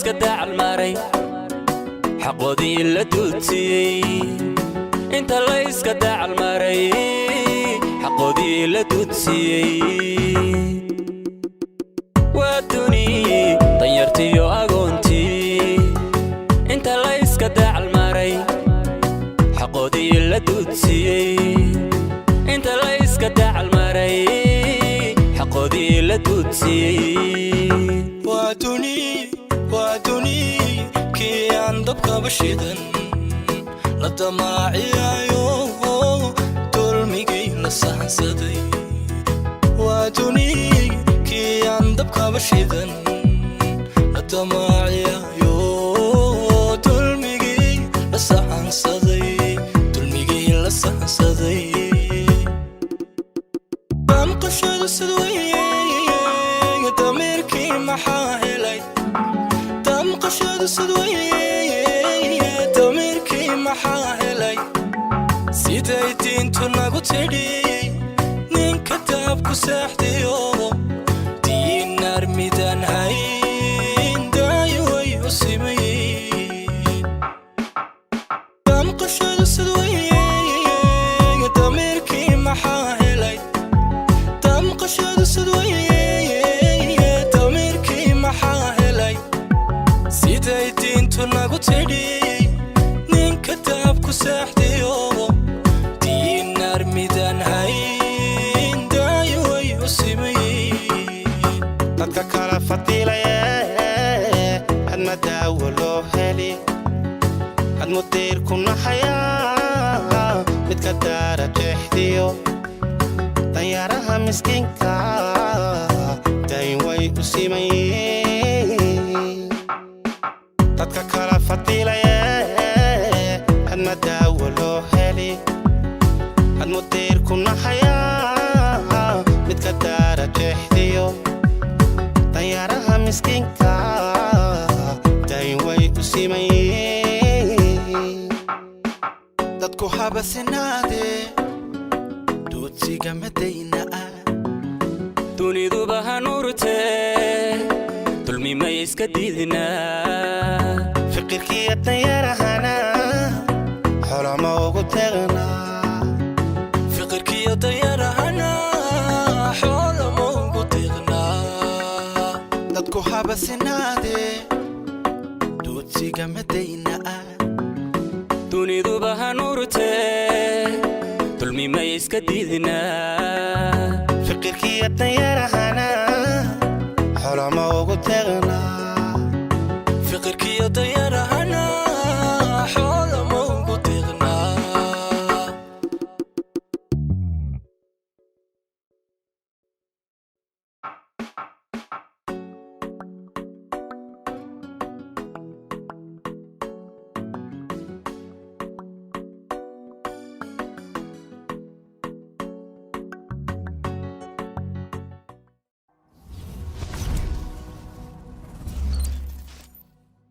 layska dacalmaray, xaqoodii la duudsiyey. Inta layska dacalmaray, xaqoodii la duudsiyey. Waa duni danyartiyo agoontii. Inta layska dacalmaray, xaqoodii la duudsiyey. Inta layska dacalmaray, xaqoodii la duudsiyey. Waa duni, waa duni kii aan dabkaba shidan la damaaciyayo, dulmigii la sahansaday. Waa duni kii aan dabkaba shidan la damaaciyayo, dulmigii la sahansaday, dulmigii la sahansaday. Damqashadu sidweye, damiirkii maxaa helay? Damqashadu sidweye, damiirkii maxaa helay? Siday diintu nagu tidhi, ninka daabku seexdiyo diinaar midaan hayn daayo way u simayin. Damqashadu sidweye, damiirkii maxaa helay? Damqashadu sidweye, damiirkii maxaa helay? Siday diintu nagu tidhi, ninka daabku seexdiyo diinaar midaan hayn daayo way u simayin. Dadka kala fadilaye, hadma daawo loo heli, had mudiir ku naxaya midka daara jeexdiyo danyaaraha miskiinka, dayn way u simayiin. Dadka kala fadilaye, hadma daawo loo heli, had mudiir ku naxaya midka daara jeexdiyo danyaaraha miskiinka, dayn way u simayiin. Dadku habasinaade, duudsiga madayna ah. Duniduba ha nuurtee, dulmi may iska diidnaa? Fiqirkiya danyarahana xolama ugu tegnaa. Fiqirkiyo danyarahana xoolama ugu deeqnaa. Dadku habasinaade, duudsiga madayna ah. Duniduba ha nuurtee, dulmi may iska diidnaa? Fiqirkiya danyarahana.